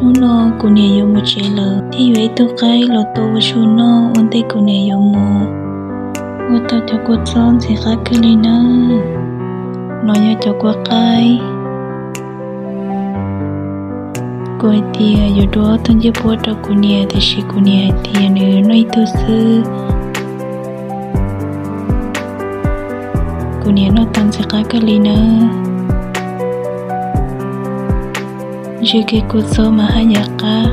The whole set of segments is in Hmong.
Hnub no kuv niam yuav mus tsev lawm, thiaj yuav ib tug qaib los tua ua su noj ua ntej kuv niam yuav mus. Ua tau cov kua txob ntxim qab kawg li nawb. No yog cov kua qaib. Kuv hais tias yuav dua ob tug ncej puab rau kuv niam, tiam sis kuv niam hais tias nws noj ib tug xwb. Kuv niam noj tau ntxim qab kawg li nawb. Ntsia kev kua txob mas haj yam qab.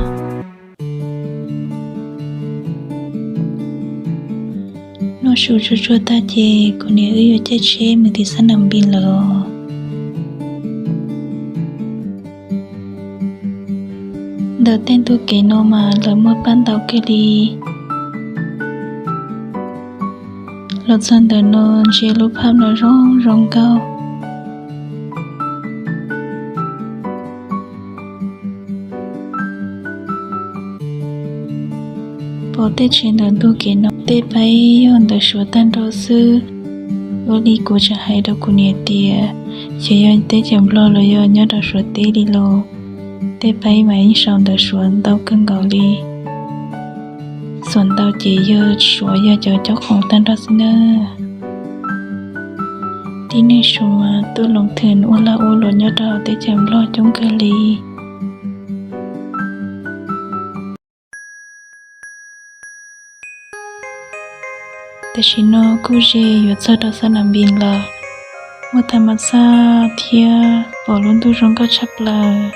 Noj su tsuag tsuag tag ces kuv niam wb yuav caij tsheb mus tim Xab Nas Npis lawm. Ntawm tej ntug kev no mas lawv muaj paj ntau kawg li. Los txog ntawm no ntsia lub phaj no zoo zoo nkauj. Pom tej tsev ntawm ntug kev no tej paib yog ntawm Suav tag nrho xwb. Ua li kuv tseem hais rau kuv niam tias, xyov yog teb chaws Nplog los yog nyob rau Suav teb li los, tej paib mas yeej sau ntawm Suav ntau kawg nkaus li. Xuam ntau ces yog Suav yog cov caub qoom tag nrho xwb na. Tib neeg Suav mas tuaj loo thwm ua lag ua luam nyob rau teb chaws Nplog coob kawg li. Tam sim no kuj ze yuav txog rau Xab Nas Npis lawm. Muaj tham mas xaj thiab pom lub ntuj zoo nkauj tshaj plaws.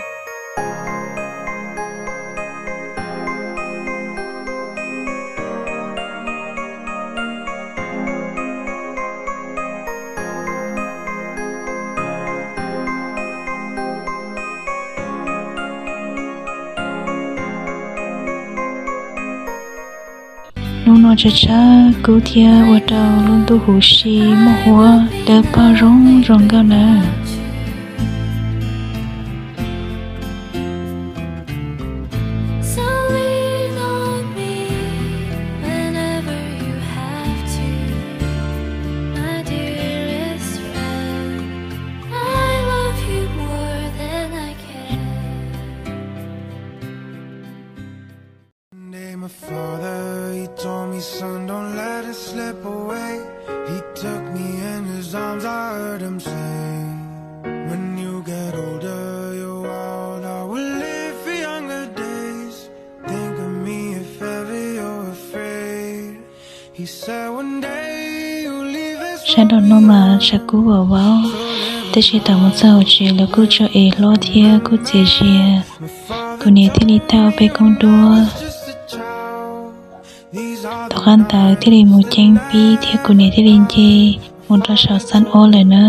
Hnub no tshav tshav kub thiab ua rau lub ntuj huv si muaj huab dawb paug zoo zoo nkauj nawb. Sab nraum no mas tshav kub vauv vauv, tab sis thaum mus txog hauv tsev lawv kuj tso es hlob thiab kuj txias zias. Kuv niam thiaj li thaij ob peb koob duab. Tom qab ntawd thiaj li mus ceeb pib thiab kuv niam thiaj li nce mus rau saum xab ob lawm na.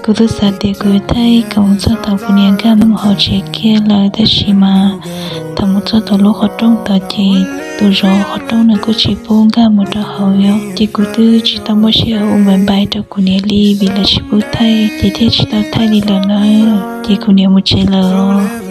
Kuv twb xav tias kuv yuav thaij kom mus txog thaum kuv niam nkag mus hauv tsev kiag lawm, tab sis mas thaum mus txog thaum lub qhov rooj tod ces tus zov qhov rooj nws kuj tsis pub nkag mus rau hauv, ces kuv twb tsis tau muaj sij hawm ua npaim npaim rau kuv niam li vim lawv tsis pub thaij ces thiaj tsis tau thaij li lawm na. Ces kuv niam mus tsev lawm os.